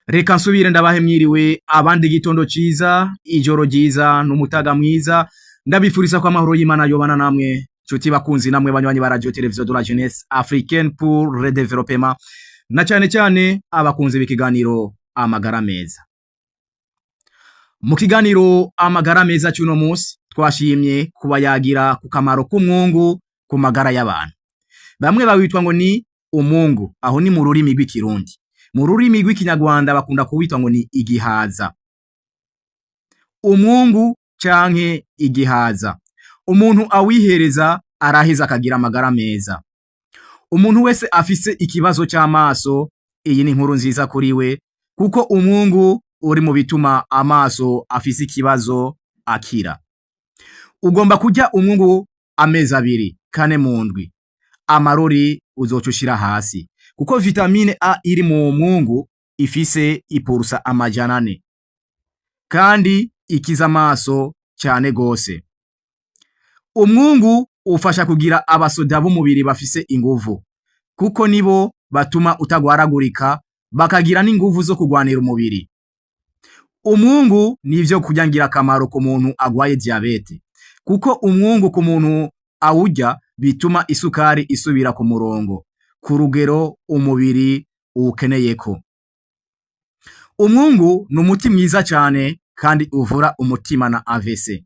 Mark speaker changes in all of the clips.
Speaker 1: Reka nsubire ndabahe mwiriwe, abandi igitondo ciza, ijoro ryiza n'umutaga mwiza. Ndabifuriza ko amahoro y'Imana yobana namwe, nshuti bakunzi namwe banywanyi ba Radio Télévision de la Jeunesse Africaine pour le Développement, na cyane cyane abakunzi b'ikiganiro Amagara Meza. Mu kiganiro Amagara Meza cy'uno munsi twashimye kubayagira ku kamaro k'umwungu ku magara y'abantu. Bamwe bawitwa ngo ni umungu, aho ni mu rurimi rw'Ikirundi. Mu rurimi rw'Ikinyarwanda bakunda kuwitwa ngo ni igihaza. Umwungu canke igihaza, umuntu awihereza araheza akagira amagara meza. Umuntu wese afise ikibazo c'amaso, iyi ni inkuru nziza kuri we, kuko umwungu uri mu bituma amaso afise ikibazo akira. Ugomba kurya umwungu amezi 2 kane mu ndwi, amarori uzoca ushira hasi, kuko vitamine A iri mu mwungu ifise ipurusa 400 kandi ikiza amaso cyane gose. Umwungu ufasha kugira abasoda b'umubiri bafise inguvu, kuko nibo batuma utagwaragurika, bakagira n'inguvu zo kugwanira umubiri. Umwungu ni ivyo kurya ngirakamaro ku muntu agwaye diabète, kuko umwungu ku muntu awurya bituma isukari isubira ku murongo ku rugero umubiri uwukeneyeko. Umwungu ni umuti mwiza cyane kandi uvura umutima na AVC.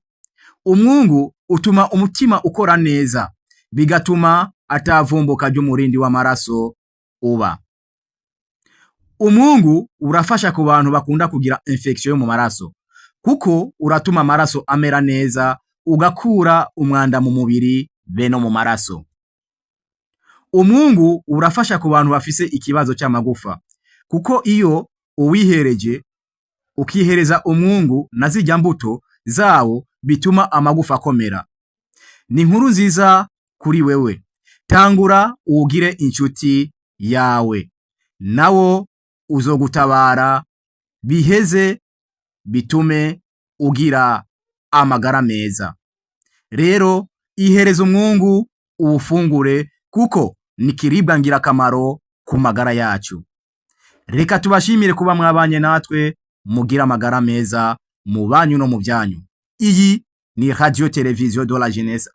Speaker 1: Umwungu utuma umutima ukora neza, bigatuma atavumbuka ry'umurindi w'amaraso uba. Umwungu urafasha ku bantu bakunda kugira infection yo mu maraso, kuko uratuma amaraso amera neza, ugakura umwanda mu mubiri be no mu maraso. Umwungu urafasha ku bantu bafise ikibazo cy'amagufa, kuko iyo uwihereje, ukihereza umwungu na zirya mbuto zawo, bituma amagufa akomera. Ni inkuru nziza kuri wewe. Tangura uwugire inshuti yawe, nawo uzogutabara, biheze bitume ugira amagara meza. Rero ihereza umwungu uwufungure, kuko ni kiribwa ngirakamaro ku magara yacu. Reka tubashimire kuba mwabanye natwe. Mugira amagara meza mu banyu no mu byanyu. Iyi ni Radio Télévision de la Jeunesse.